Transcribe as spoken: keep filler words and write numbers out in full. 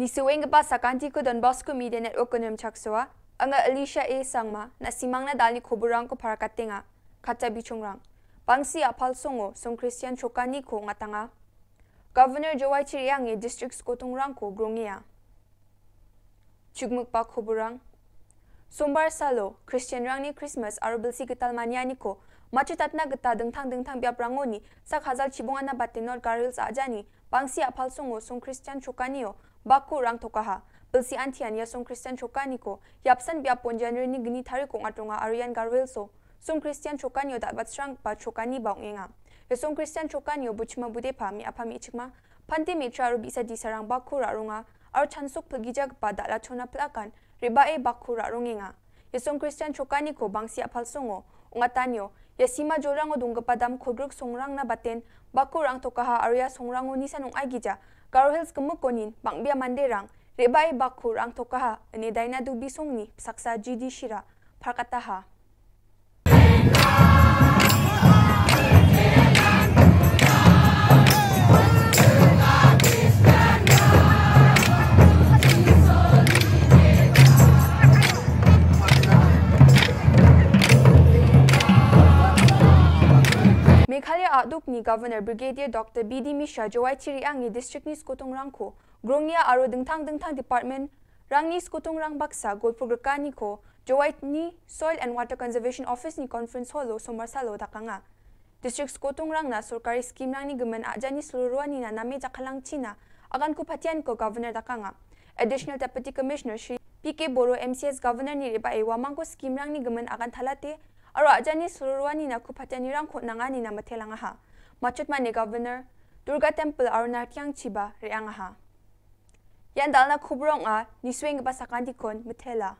Nisuenggipa sakantiko Don Bosco Media Network-o nimchaksoa. Anga Alicia A Sangma, na·simangna dalni koborangko parakatenga. Katta bichongrang. Bangsi apalsongo Song Kristian chokaniko ong·atanga. Governor Joy Chiriange district skotongrangko grongea. Chukmikba koborang. Sombar salo Kristianrangni Krismas aro bilsi gital manianiko matchotatna gita dingtang dingtang biaprangoni sak hajal chibongana bate North Garo Hills a·jani Bangsi apalsongo Song Kristian chokanio bakko rang tokaha. Bilsi antian ia Song Kristian chokaniko yapsan biapon January-ni gni tarik ong·atonga aro ian Garo Hills-o Song Kristian chokanio dal·batsranggipa chokaniba ong·enga. Ia Song Kristian chokanio buchima budepa, me·apa me·chikma, pante me·tra aro bi·sa disarang bakko ra·ronga aro chansok pilgijagipa dal·a chona pil·akan re·bae bakko ra·rongenga. Ia Song Kristian chokaniko Bangsi apalsongo ong·atanio, ia sima jolrango donggipa dam kolgrik songrangna baten bakko rang tokaha aro ia songrango nisan ong·aigija Garo Hills gimikonin bang·bea manderang re·bae bakko rang tokaha ine Daina Dubisongni saksa G D Shira parkataha. Meghalaya a·dokni Governor Brigadier Doctor B D Mishra Joy Chiriange district-ni skotongrangko grongea aro dingtang dingtang department-rangni skotongrang baksa golpo grikaniko Joy-ni Soil and Water Conservation Office-ni conference hall-o Sombar salo dakanga. District skotongrangna sorkari scheme-rangni gimin a·jani silroanina name jakkalangchina aganko patianiko Governor dakanga. Additional Deputy Commissioner Shri P K Boro M C S Governor-ni re·bae uamangko scheme-rangni gimin agan talate aro a·jani silroanina ku patianirangko nanganina mitelangaha. Matchotmane Governor Durga Temple aro Nartiangchiba re·angaha. Ian dalna koborang ong·a, nisuenggipa sakantikon mitela.